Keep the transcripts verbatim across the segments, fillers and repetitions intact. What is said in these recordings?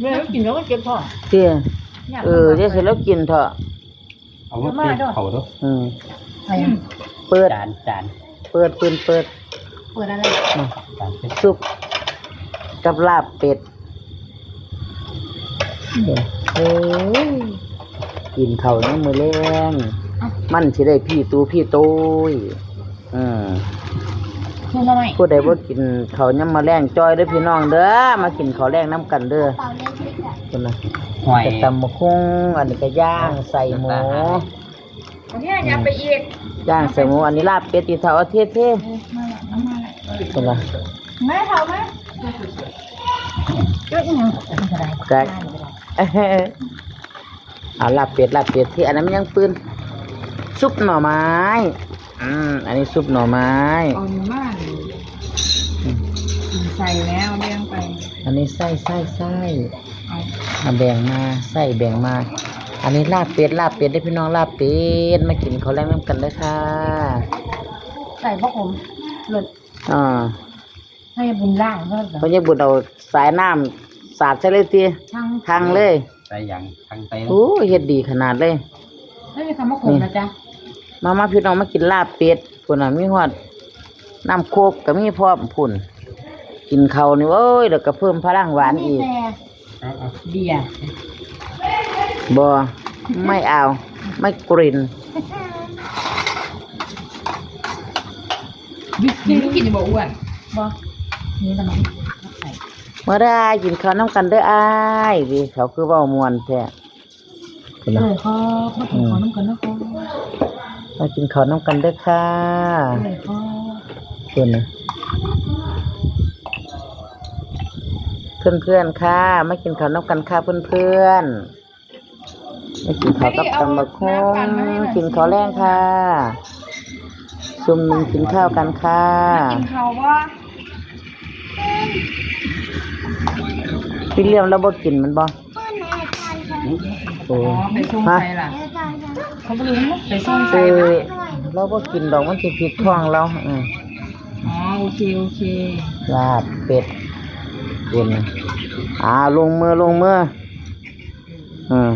แม่กินแล้วก็เจ็บท้อง เตี้ย เออ เดี๋ยวเสร็จแล้วกินเถอะ เอามาเปลี่ยนเขาเด้อ อืม ไป เปิด จาน จาน เปิด ปืน เปิด เปิดอะไร มา จานเป็น ซุป กับลาบเป็ด เอ้ย กินข้าวในมื้อแลง มันสิได้พี่ตูพี่โตย อืม คือทำไม ผู้ใดบ่กินข้าวยามมื้อแลง จ่อยเด้อพี่น้องเด้อ มากินข้าวแลงนำกันเด้อ เป่าเลี้ยงพริกอะ คุณนะ หอย กะตำบักหุ่ง อันนี้ก็ย่างใส่หมู อันนี้อย่าไปอีก ย่างใส่หมู อันนี้ลาบเป็ด ที่เฒ่าเอาเทๆ เออ มาละ เอามาละ คุณนะ แม่เฒ่าไหม ก็อีหยังก็ได้ ก็ เอาลาบเป็ด ลาบเป็ด ที่อันนั้นมันยังปืน ซุปหน่อไม้ อืม อันนี้ซุปหน่อไม้ เอามา อืม ใส่แล้วแบ่งไป อันนี้ไส้ ไส้ ไส้ เอา เอาแบ่งมา ไส้แบ่งมา อันนี้ลาบเป็ด ลาบเป็ดเด้อพี่น้อง ลาบเป็ด มากินข้าวแลงนำกันเด้อค่ะ ใส่ผักขม เลิศ อ่า ให้บุญล้างเพิ่น เพิ่นยังบุญเอาสายน้ำสาดใส่เลยติ ทั้ง ทั้งเลย ใส่หยัง ทั้งใส่ โอ้ เฮ็ดดีขนาดเลย ไม่มีคำว่าขมนะจ๊ะ มา มาพี่น้องมากินลาบเป็ด พุ่นน่ะ มีฮอดน้ำโคกก็มีพร้อมพุ่น กินข้าวนี่ โอ้ย แล้วก็เพิ่มพลังหวานอีก มีแต่ เอา เอา เบียร์ บ่ ไม่เอา ไม่กริน วิสกี้กินบ่อ้วน บ่ นี่ละมั้ง มาได้กินข้าวนำกันเด้ออ้าย เด้ เขาคือเว้าม่วนแท้ เออ ขอ มากินข้าวนำกันนะคะ มากินข้าวนำกันเด้อค่ะ เออ ขอ เพื่อนนะ เพื่อนๆ ค่ะ มากินข้าวนำกันค่ะเพื่อนๆ มากินข้าวกับตำบักหุ่ง กินข้าวแลงค่ะ ซุ่มหนึ่งกินข้าวกันค่ะ กินข้าวบ่ พี่เลี้ยงเราบ่กินมันบ่ โอ้ ไปส่งใส่ล่ะ เขาบ่รู้ไปส่งใส่ เออ บ่ เราบ่กินดอก มันสิผิดท้องเรา อืม อ๋อ โอเค โอเค ลาบเป็ด เย็น อ่า ลงมือ ลงมือ อืม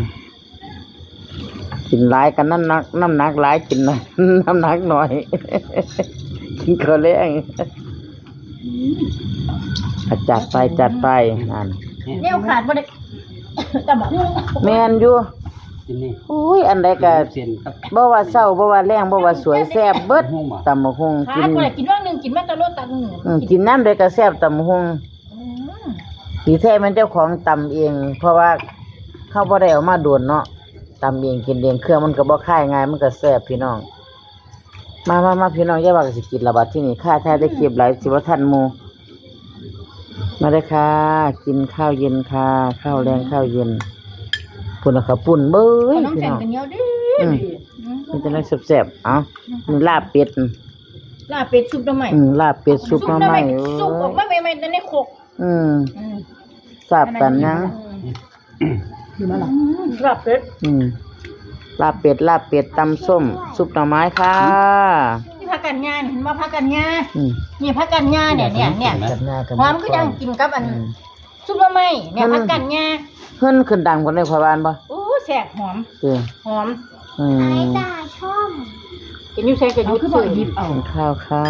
กินหลายกันน้ำหนัก น้ำหนักหลาย กินน้ำหนักน้อย กินข้าวแลง อ่ะ จัดไป จัดไป นั่น แนวขาดบ่ได้ ตำบักหุ่ง แม่นอยู่ กินนี่ อุ้ย อันใดก็ เส้นครับ บ่ว่าเช้า บ่ว่าแลง บ่ว่าสวย แซ่บเบิด ตำบักหุ่งบ่ ตำบักหุ่ง ขาด กิน บ่ได้ กินว่างหนึ่ง กินมาตลอดตักหนึ่ง อืม กินน้ำใดก็แซ่บ ตำบักหุ่ง อืม ที่แท้มันเจ้าของตำเอง เพราะว่าเขาบ่ได้เอามาโดนเนาะ ตำเองกินเอง เครื่องมันก็บ่คายง่าย มันก็แซ่บพี่น้อง มามามาพี่น้อง อย่าว่าก็สิกินละบัดที่นี่ ข้าถ่ายได้คลิปหลาย สิบ่ทันหมู่ มาเลยค่ะ กินข้าวเย็นค่ะ ข้าวแลงข้าวเย็น พุ่นน่ะข้าวปุ้น เบ้ย ข้าวน้อง พี่น้อง แสนก็เหนียวดี อืม ดี อืม มันจะได้แซ่บๆ เอ้า นี่ลาบเป็ด ลาบเป็ดซุปหน่อไม้ อืม ลาบเป็ดซุปหน่อไม้ ซุปหน่อไม้ โอ้ย ซุปออกมาใหม่ๆ แต่ในครก อืม อืม แซ่บปานหยัง อืม ลาบเป็ด อืม ลาบเป็ด ลาบเป็ด ตำส้ม ซุปหน่อไม้ค่ะ นี่ผักกัญญา เห็นบ่ ผักกัญญา อืม นี่ผักกัญญาเนี่ย เนี่ย เนี่ย จัดหน้ากัน หอมคือยังกินกับอัน อืม ซุปหน่อไม้เนี่ย อืม ผักกัญญา เพิ่นขึ้นดังกว่าในพะวานบ่ โอ้ แซ่บ หอม เออ หอม อืม ไอ้ตาช่อม กินอยู่ไสก็หยุด เอาคือบ่หยิบเอา กินข้าวค่ะ